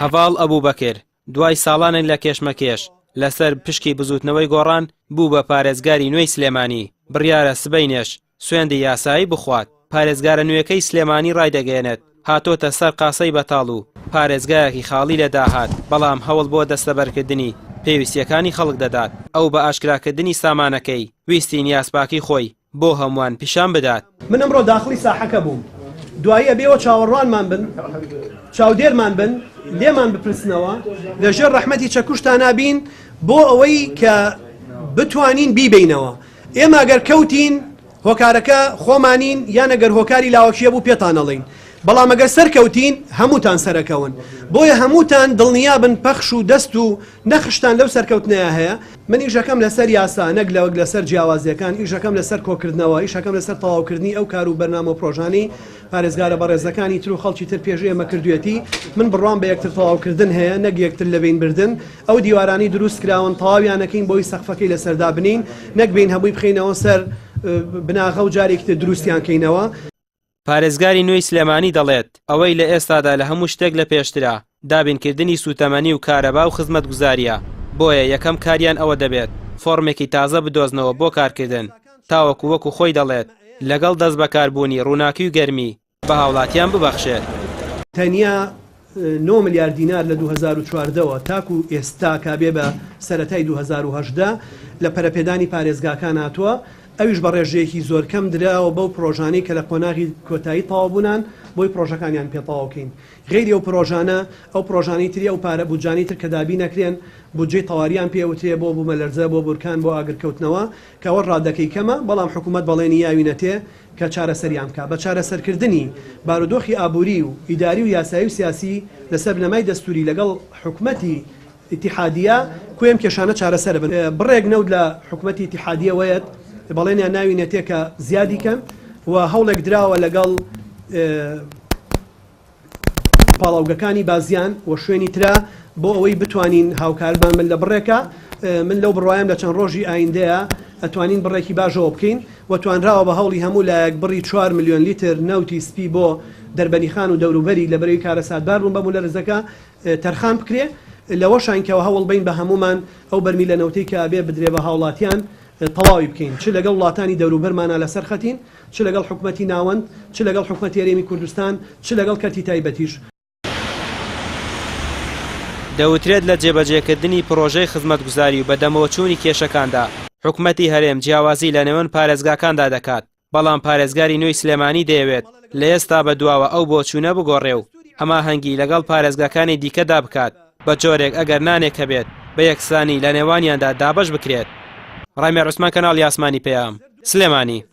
هەڤاڵ ئەبوبەکر دوای ساڵانێک لە کێشمەکێش لەسەر پشکی بزووتنەوەی گۆڕان بوو بە پارێزگاری نوێی سلێمانی، بڕیارە سبەینێش سوێندی یاسایی بخوات، پارێزگارە نوێکەی سلێمانی ڕایدەگەیەنێت، هاتۆتە سەر قاسەی بەتاڵ و پارێزگایەکی خاڵی لە داهات، بەڵام هەوڵ بۆ دەستەبەرکردنی پێویستییەکانی خەڵک دەدات. ئەو بە ئاشکراکردنی سامانەکەی، ویستی نیازپاکی خۆی بۆ هەمووان پیشان بدات. من ئەمڕۆ داخڵی ساحەکە بووم، دوایی ئەبێ ئێوە چاوەڕوانمان بن، چاودێرمان بن، لێمان بپرسنەوە، لە ژێر ڕەحمەتی چەکوشتانا بین بۆ ئەوەی کە بتوانین بیبەینەوە. ئێمە گەر کەوتین هۆکارەکە خۆمانین یان ئەگەر هۆکاری لاوەکیە بوو پێتان ئەڵێین بەڵام ئەگەر سەرکەوتین هەمووتان سەرەکەون بۆیە هەمووتان دڵنیابن پەخش و دەست و نەخشتان لەو سەرکەوتنەیا هەیە من ئیشەکەم لەسەر یاسا نەک لەوەک لەسەر جیاوازیەکان ئیشەکەم لەسەر کۆکردنەوە ئیشەکەم لەسەر تەواوکردنی ئەو کار و بەرنامە و پرۆژانەی پارێزگارە بەڕێزەکانی تر و خەڵکی تر پێش ئێمە کردوێتی من بڕوام بە یەکتر تەواوکردن هەیە نەک یەکتر لەبەین بردن ئەو دیوارانەی دروست کراون تەواویان ئەکەین بۆی سەقفەکەی لەسەر دابنێین نەک بێین هەمووی بخەینەوە سەر بناغە و جارێکی تر دروستیان کەینەوە. پارێزگاری نوێی سلێمانی دەڵێت، ئەوەی لە ئێستادا لە هەموو شتێک لە پێشترە، دابینکردنی سووتەمەنی و کارەبا و خزمەتگوزارییە، بۆیە یەکەم کاریان ئەوە دەبێت فۆرمێکی تازە بدۆزنەوە بۆ کارکردن، تاوەکو وەکو خۆی دەڵێت، لەگەڵ دەستبەکاربوونی ڕووناکی و گەرمی، بە هاوڵاتیان ببەخشێت. تەنیا نۆ ملیار دینار لە 2014 وە تاکو ئێستا کە بێ بە سەرەتای 2018 لە پەرەپێدانی پارێزگاکان هاتووە، ئەویش بە ڕێژەیەکی زۆر کەم دراوە بەو پرۆژانەی کە لە قۆناغی کۆتایی تەواوبوونان بۆی پرۆژەکانیان پێ تەواو کەین. غەیری ئەو پرۆژانە، ئەو پرۆژانەی تری ئەو پارە بودجانەی تر کە دابین ئەکرێن بودجەی تەواریان پێ ئەوترێ بۆ بومەلەرزە، بۆ بورکان، بۆ ئاگرکەوتنەوە کە ئەوە ڕادەکەی کەمە، بەڵام حکومەت بەڵێنی یاوینەتێ کە چارەسەریان بکا. بە چارەسەرکردنی بارودۆخی ئابووری و ئیداری و یاسایی و سیاسی لەسەر بنەمای دەستووری لەگەڵ حکومەتی ئیتیحادیە کۆی ئەم کێشانە چارەسەر بن. بڕێک نەوت لە حکومەتی ئیتیحادیە وەیەت بەڵێنیان ناوینەتێ کە زیادی کەن و هەوڵێک دراوە لەگەڵ پاڵاوگەکانی بازیان و شوێنی ترا بۆ ئەوەی بتوانین هاوکارمان بن لە بڕێکا، من لەو بڕوایەم لە چەند ڕۆژی ئایندەیا ئەتوانین بڕێکی باشەوە بکەین و توانراوە بە هەوڵی هەموو لایەک بڕی چوار ملیۆن لیتر نەوتی سپی بۆ دەربەنیخان و دەوروبەری لەبەرەوی کارەساتبار بوون بە بوولەرزەکە تەرخان بکرێ لەوەشاین کە هەوڵ بەین بە هەموومان ئەو بەرمیلە نەوتەی کە ئەبێ بدرێ بە هاوڵاتیان تەواوی بکەین چ لەگەڵ وڵاتانی دەوروبەرمانا لەسەر خەتین چ لەگەڵ حکومەتی ناوەند، چ لەگەڵ حکومەتی هەرێمی کوردستان، چ لەگەڵ کەرتی تایبەتیش. دەوترێت لە جێبەجێکردنی پڕۆژەی خزمەتگوزاری و بەدەمەوەچوونی کێشەکاندا، حکومەتی هەرێم جیاوازی لەنێوان پارێزگاکاندا دەکات، بەڵام پارێزگاری نوێی سلێمانی دەیەوێت لە ئێستا بەدواوە ئەو بۆچوونە بگۆڕێ و هەماهەنگی لەگەڵ پارێزگاکانی دیکەدا بکات، بە جۆرێک ئەگەر نانێک هەبێت بە یەکسانی لە نێوانیاندا دابەش بکرێت. ڕامیار عوسمان کەناڵی ئاسمانی پەیام، سلێمانی.